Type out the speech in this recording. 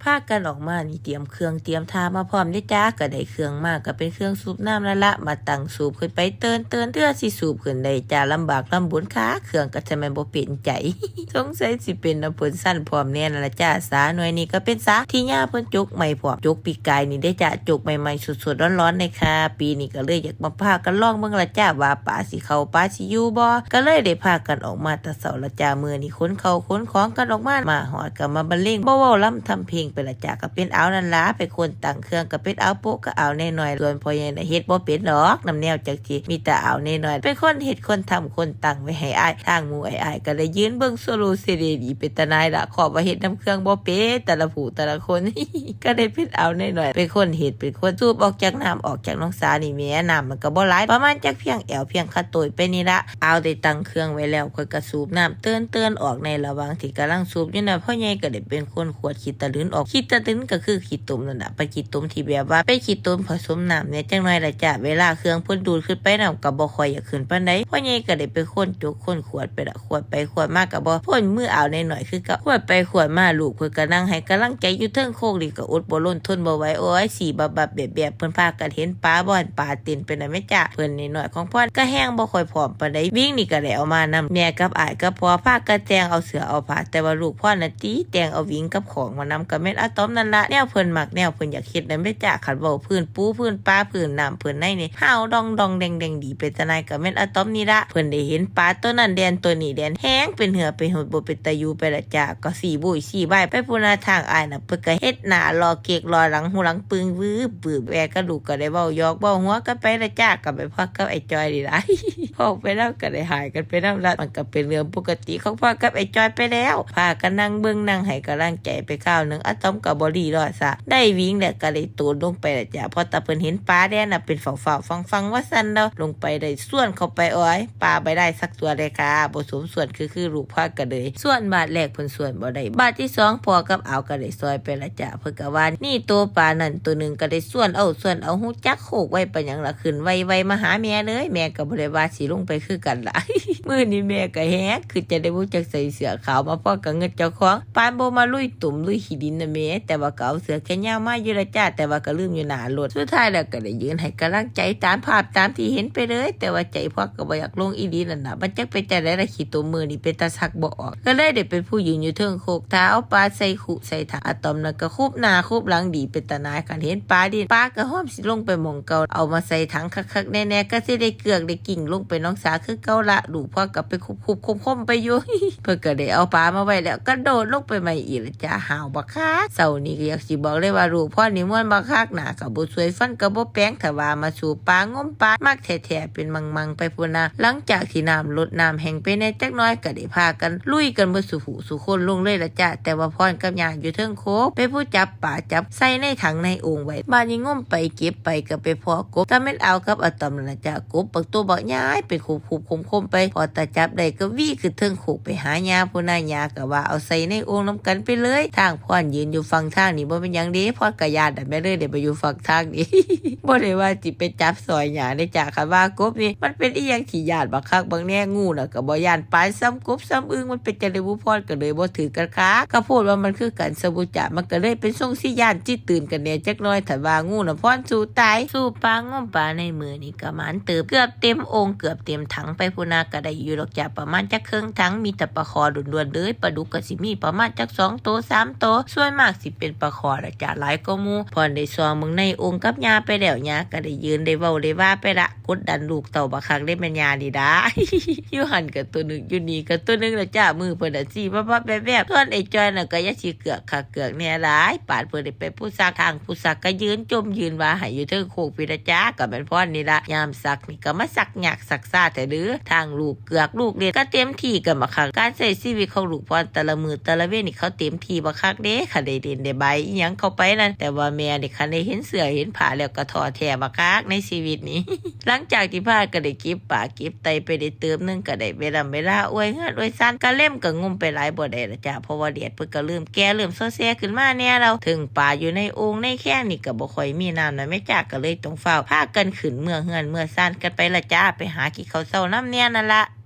ພາກັນອອກມານີ້ ຕຽມເຄື່ອງຕຽມທ່າມາພ້ອມເດ້ຈ້າ. ກໍໄດ້ເຄື່ອງມາ ກໍເປັນເຄື່ອງສູບນ້ຳນັ້ນລະ ມາຕັ້ງສູບຂຶ້ນໄປ ເຕີນໆ ເທື່ອຊິສູບຂຶ້ນໄດ້ຈ້າ. ລຳບາກລຳບົນຄັກ ເຄື່ອງກໍຈະແມ່ນບໍ່ເປັນໃຈ. ສົງໄສຊິເປັນນຳເພິ່ນຊັ້ນພ້ອມແນ່ນັ້ນລະຈ້າ. ສາໜ່ວຍນີ້ກໍເປັນສາທີ່ຍ່າເພິ່ນຈົກໃໝ່ພ້ອມ ຈົກປີກາຍນີ້ເດ້ຈ້າ ຈົກໃໝ່ໆ ສົດໆ ຮ້ອນໆ ເລີຍຄ່ະ. ປີນີ້ກໍເລີຍຢາກມາພາກັນລອງເບິ່ງລະຈ້າ ວ່າປາຊິເຂົ້າ ປາຊິຢູ່ບໍ່. ກໍເລີຍໄດ້ພາກັນອອກມາແຕ່ເຊົ້າລະຈ້າ. ມື້ນີ້ຂົນເຂົ້າຂົນຂອງກັນອອກມາ ມາຮອດກໍມາບັນເລງ ບໍ່ເວົ້າລຳທຳເພງໄປລະຈ້າ. ກໍເປັນອາວນັ້ນລະເປັນຄົນຕັ້ງເຄື່ອງ ກໍເປັນອາວໂປະກັບອາວນາຍນ້ອຍ. ສ່ວນພໍ່ໃຫຍ່ນະເຮັດບໍ່ເປັນດອກ ນຳແນວຈັກຊິ ມີແຕ່ອາວນາຍນ້ອຍເປັນຄົນເຮັດຄົນທຳຄົນຕັ້ງໄວ້ໃຫ້ອ້າຍ. ທາງໝູ່ອ້າຍໆກໍໄດ້ຢືນເບິ່ງໂຊໂລເຊເດດີ ເປັນຕາໜ່າຍລະ ຂອບວ່າເຮັດນຳເຄື່ອງບໍ່ເປັນ ແຕ່ລະຜູ້ແຕ່ລະຄົນ. ກໍໄດ້ເປັນອາວນາຍນ້ອຍເປັນຄົນເຮັດ ເປັນຄົນສູບອອກຈາກນ້ຳ ອອກຈາກໜອງສານີ້ແໝ່. ນ້ຳມັນກໍບໍ່ຫຼາຍ ປະມານຈັກພຽງແອວພຽງຂາໂຕ້ຍໄປນີ້ລະ. ອາວໄດ້ຕັ້ງເຄື່ອງໄວ້ແລ້ວ ຂ້ອຍກໍສູບນ້ຳເຕີນໆ ອອກ. ໃນລະຫວ່າງທີ່ກຳລັງສູບຢູ່ນັ້ນ ພໍ່ໃຫຍ່ກໍໄດ້ເປັນຄົນຂວດຂີ້ຕະລຶນອອກ. ຂີ້ຕະລຶນກໍຄືຂີ້ຕົມນັ້ນລະ ເປັນຂີ້ຕົມທີ່ແບບວ່າເປັນຂີ້ຕົມຜະສົມນ້ຳແດ່ຈັກໜ່ອຍລະຈ້າ. ເວລາເຄື່ອງເພິ່ນດູດຂຶ້ນໄປ ນ້ຳກໍບໍ່ຄ່ອຍຢາກຂຶ້ນປານໃດ. ພໍ່ໃຫຍ່ກໍໄດ້ເປັນຄົນຈົກຄົນຂວດໄປລະ ຂວດໄປຂວດມາກໍບໍ່ພົ້ນມືອາວນາຍນ້ອຍຄືເກົ່າ. ຂວດໄປຂວດມາ ລູກເພິ່ນກໍນັ່ງໃຫ້ກຳລັງໃຈຢູ່ເທິງໂຄກນີ້ ກໍອົດບໍ່ລົນທົນບໍ່ໄຫວ. ໂອ້ຍ ສີບັບໆແບບໆ ເພິ່ນພາກັນເຫັນປາບໍ່ ປາເຕັ້ນໄປນຳແມ່ຈ້າ. ເພິ່ນນ້ອຍໆຂອງພອນກໍແຮງບໍ່ຄ່ອຍພ້ອມປານໃດ ວິງນີ້ກໍໄດ້ເອົາມານຳ. ແມ່ກັບອ້າຍກັບພໍ່ພາກັນແຕ່ງເອົາເສື້ອເອົາຜ້າ ແຕ່ວ່າລູກພອນນັ້ນຕິແຕ່ງເອົາວິງກັບຂອງມານຳ. ກໍແມ່ນອາຕອມນັ້ນລະ ແນວເພິ່ນມັກ ແນວເພິ່ນຢາກເຮັດນຳແມ່ຈ້າ. ຄັນເວົ້າພື້ນປູພື້ນປາພື້ນນ້ຳພື້ນໃນນີ້ ຮາວດອງໆແດງໆ ດີເປັນຕາໜ່າຍ ກໍແມ່ນອາຕອມນີ້ລະ. ເພິ່ນໄດ້ເຫັນປາໂຕນັ້ນແລ່ນໂຕນີ້ແລ່ນ ແຮງເປັນເຫື່ອເປັນຫົດ ບໍ່ເປັນຕາຢູ່ໄປລະຈ້າ. ກໍຊີ້ໂວຍຊີ້ວາຍໄປພຸ້ນນະ. ທາງອ້າຍນະ ເພິ່ນກໍເຮັດໜ້າຫຼໍ່ເກັກຫຼໍ່ຫຼັງ ຫູຫຼັງປຶງວືບວືບ. ແມ່ກັບລູກກໍໄດ້ເວົ້າຫຍອກເວົ້າຫົວກັນໄປລະຈ້າ. ກໍໄປພອກກັບໄອ້ຈ້ອຍນີ້ລະ ພອກໄປແລ້ວກໍໄດ້ຫາຍກັນໄປນຳລະ. ມັນກໍເປັນເລື່ອງປົກກະຕິຂອງພອກກັບໄອ້ຈ້ອຍໄປແລ້ວ. ພາກັນນັ່ງເບິ່ງນັ່ງໃຫ້ກຳລັງໃຈໄປຄາວໜຶ່ງ ອາຕອມກໍບໍ່ລີລໍຊ້າ ໄດ້ວິງແລ້ວກໍໄດ້ໂຕນລົງໄປລະຈ້າ. ພໍຕາເພິ່ນເຫັນປາແລ່ນນະ ເປັນຟ້າວໆຟັງໆ ວ່າຊັ້ນເນາະ ລົງໄປໄດ້ສ່ວນເຂົ້າໄປ. ໂອ້ຍ ປາບໍ່ໄດ້ສັກຕົວເລີຍຄ່ະ ບໍ່ສົມສ່ວນ ຄື ຄືລູກພາກັນເລີຍ. ສ່ວນບາດແລກເພິ່ນສ່ວນບໍ່ໄດ້ ບາດທີສອງພໍ່ກັບອາວກໍໄດ້ຊ່ອຍໄປລະຈ້າ. ເພິ່ນກໍວ່ານີ້ໂຕປານັ້ນໂຕໜຶ່ງ ກໍໄດ້ສ່ວນເອົາ ສ່ວນເອົາ. ຮູ້ຈັກໂຄກໄວປານຫຍັງລະ ຂຶ້ນໄວໆມາຫາແມ່ເລີຍ. ແມ່ກໍບໍ່ໄດ້ວ່າຊິລົງໄປຄືກັນລະ. ມື້ນີ້ແມ່ກໍແຮງຄຶດ ຈັ່ງໃດບໍ່ຈັກໃສ່ເສື້ອຂາວມາ ພໍກໍງຶດເຈົ້າຂອງ ປານບໍ່ມາລຸຍຕຸມລຸຍຂີ້ດິນນະແມ່. ແຕ່ວ່າກໍເອົາເສື້ອແຂນຍາວມາຢູ່ລະຈ້າ ແຕ່ວ່າກໍລືມຢູ່ໜ້າລົດ. ສຸດທ້າຍແລ້ວກໍໄດ້ຢືນໃຫ້ກຳລັງໃຈຕາມພາບຕາມທີ່ເຫັນໄປເລີຍ. ແຕ່ວ່າໃຈພວກກໍບໍ່ຢາກລົງອີ່ຫຼີນັ້ນນະ. ມັນຈັກເປັນຈັ່ງໃດລະ ຂີ້ຕົມມື້ນີ້ເປັນຕາຊັກບໍ່ອອກ. ກໍເລີຍໄດ້ເປັນຜູ້ຢືນຢູ່ເທິງໂຄກ ຖ້າເອົາປາໃສ່ຄຸໃສ່ຖັງ. ອາຕອມນັ້ນກໍຄຸບໜ້າຄຸບຫຼັງດີເປັນຕາໜ່າຍ. ຄັນເຫັນປາດິນ ປາກໍຮອມຊິລົງໄປໝ່ອງເກົ່າ ເອົາມາໃສ່ຖັງຄັກໆແນ່ໆ ກໍຊິໄດ້ເກືອກໄດ້ກິ້ງລົງໄປໜອງສາຄືເກົ່າລະ. ລູກພວກກໍໄປຄຸບໆຄົມໆໄປຢູ່. ເພິ່ນກໍໄດ້ເອົາປາມາໄວ້ແລ້ວ ກະໂດດລົງໄປໃໝ່ອີກລະຈ້າ. ຫ້າວບັກຄັກ ເຊົ້ານີ້ກໍຢາກຊິບອກເລີຍວ່າ ລູກພອນນີ້ມ່ວນບັກຄັກ ໜ້າກໍບໍ່ສວຍ ຟັນກໍບໍ່ແປງ ຖ້າວ່າມາສູ້ປາງົມປາ ມັກແທ້ໆ ເປັນມັງໆໄປພຸ້ນນະ. ຫຼັງຈາກທີ່ນ້ຳລົດນ້ຳແຫ້ງໄປແດ່ຈັກໜ້ອຍ ກໍໄດ້ພາກັນລຸຍກັນເບິດສູ່ຜູ້ສູ່ຄົນລົງເລີຍລະຈ້າ. ແຕ່ວ່າພອນກັບຍ່າຢູ່ເທິງໂຄກ ເປັນຜູ້ຈັບປາຈັບໃສ່ໃນຖັງໃນໂອ່ງໄວ້. ບາດນີ້ງົມໄປເກັບໄປກໍໄປພໍ້ກົບ ກໍແມ່ນອາວກັບອາຕອມນັ້ນລະຈ້າ. ກົບບັກໂຕບັກໃຫຍ່ ເປັນຂຸບໆຄົມໆໄປ ພໍຕາຈັບໄດ້ກໍວີຂຶ້ນເທິງໂຄກໄປຫາຍ່າພຸ້ນນະ. ຍ່າກໍວ່າເອົາໃສ່ໃນໂອ່ງນຳກັນໄປເລີຍ. ທາງພອນຢືນຢູ່ຝັ່ງທາງນີ້ບໍ່ແມ່ນຫຍັງເດ້ ພອນກໍຢ້ານນະແມ່ເລີຍ ໄດ້ໄປຢູ່ຝັ່ງທາງນີ້. ບໍ່ໄດ້ວ່າຊິໄປຈັບຊ່ອຍຫຍັງເດ້ຈ້າ. ຄັນວ່າກົບນີ້ມັນເປັນອີ່ຫຍັງທີ່ຢ້ານບັກຄັກບັກແນ່. ງູນະກໍບໍ່ຢ້ານປານສ່ຳກົບສ່ຳອຶ່ງ ມັນເປັນຈັ່ງໃດບຸ ພອນກໍເລີຍບໍ່ຖືກກັນຄັກ. ກໍໂພດວ່າມັນຄືກັນຊະບຸຈ້າ ມັນກໍເລີຍເປັນຊົງຊິຢ້ານຊິຕື່ນກັນແດ່ຈັກໜ້ອຍ. ຖ້າວ່າງູນະພອນສູ້ຕາຍ ສູ້ປາງົມປາໃນມື້ນີ້ກໍໝານເຕີບ ເກືອບເຕັມໂອ່ງເກືອບເຕັມຖັງໄປພຸ້ນນະ. ກໍໄດ້ຢູ່ດອກຈ້າ ປະມານຈັກເຄິ່ງຖັງ ມີແຕ່ປາຄໍລ້ວນໆເລີຍ. ປາດຸກກໍຊິມີປະມານຈັກສອງໂຕສາມໂຕ ສ່ວນມາກຊິເປັນປາຄໍລະຈ້າ ຫຼາຍກວ່າໝູ່. ພອນໄດ້ສ່ອງເບິ່ງໃນໂອ່ງກັບຍ່າໄປແລ້ວ ຍ່າກໍໄດ້ຢືນໄດ້ເວົ້າໄດ້ວ່າໄປລະ ກົດດັນລູກເຕົ້າບັກຄັກເດ້ແມ່ນຍ່ານີ້ດາ. ຢູ່ຫັ້ນກໍຕົວໜຶ່ງ ຢູ່ນີ້ກໍຕົວໜຶ່ງລະຈ້າ. ມືເພິ່ນນະຊີ້ວັບໆແວບໆ ສ່ວນໄອ້ຈ້ອຍນັ້ນກໍຢ່າຊິເກືອກຄັກເກືອກແນ່ຫຼາຍ ປານເພິ່ນໄດ້ໄປຜູ້ຊັກ. ທາງຜູ້ຊັກກໍຢືນຈົ່ມຢືນວ່າໃຫ້ຢູ່ເທິງໂຄກພີ້ລະຈ້າ. ກໍແມ່ນພອນນີ້ລະ ຍາມຊັກນີ້ກໍມາຊັກຍາກຊັກຊ້າແທ້ເດີ. ທາງລູກເກືອກລູກເຫຼັ້ນກໍເຕັມທີ່ກັນບັກຄັກ. ການໃຊ້ຊີວິດຂອງລູກພອນແຕ່ລະມື້ແຕ່ລະເວນນີ້ ເຂົາເຕັມທີ່ບັກຄັກເດ້. ຄັນໄດ້ຫຼິ້ນໄດ້ບາຍອີ່ຫຍັງເຂົ້າໄປນັ້ນ ແຕ່ວ່າແມ່ນີ້ ຄັນໄດ້ເຫັນເສື້ອເຫັນຜ້າແລ້ວກໍທໍ້ແທ້ບັກຄັກໃນຊີວິດນີ້. ຫຼັງຈາກທີ່ພາກັນໄດ້ເກັບປາເກັບໄຕ່ໄປໄດ້ເຕີບໜຶ່ງ ກໍໄດ້ເວລາເວລາອວຍເຮືອນອວຍຊານ ກະເລັມກະງົມໄປຫຼາຍບໍ່ໄດ້ລະຈ້າ ເພາະວ່າແດດເພິ່ນກະເລີ່ມແກ່ເລີ່ມຊໍແຊຂຶ້ນມາແດ່ແລ້ວ. ເຖິງປາຢູ່ໃນໂອ່ງໃນແຄງນີ້ກະບໍ່ຄ່ອຍມີນ້ຳນະແມ່ຈ້າ ກະເລີຍຕ້ອງຟ້າວພາກັນຂຶ້ນເມືອເຮືອນເມືອຊານກັນໄປລະຈ້າ ໄປຫາກິນເຂົ້າເຊົ້ານຳແດ່ນັ້ນລະ.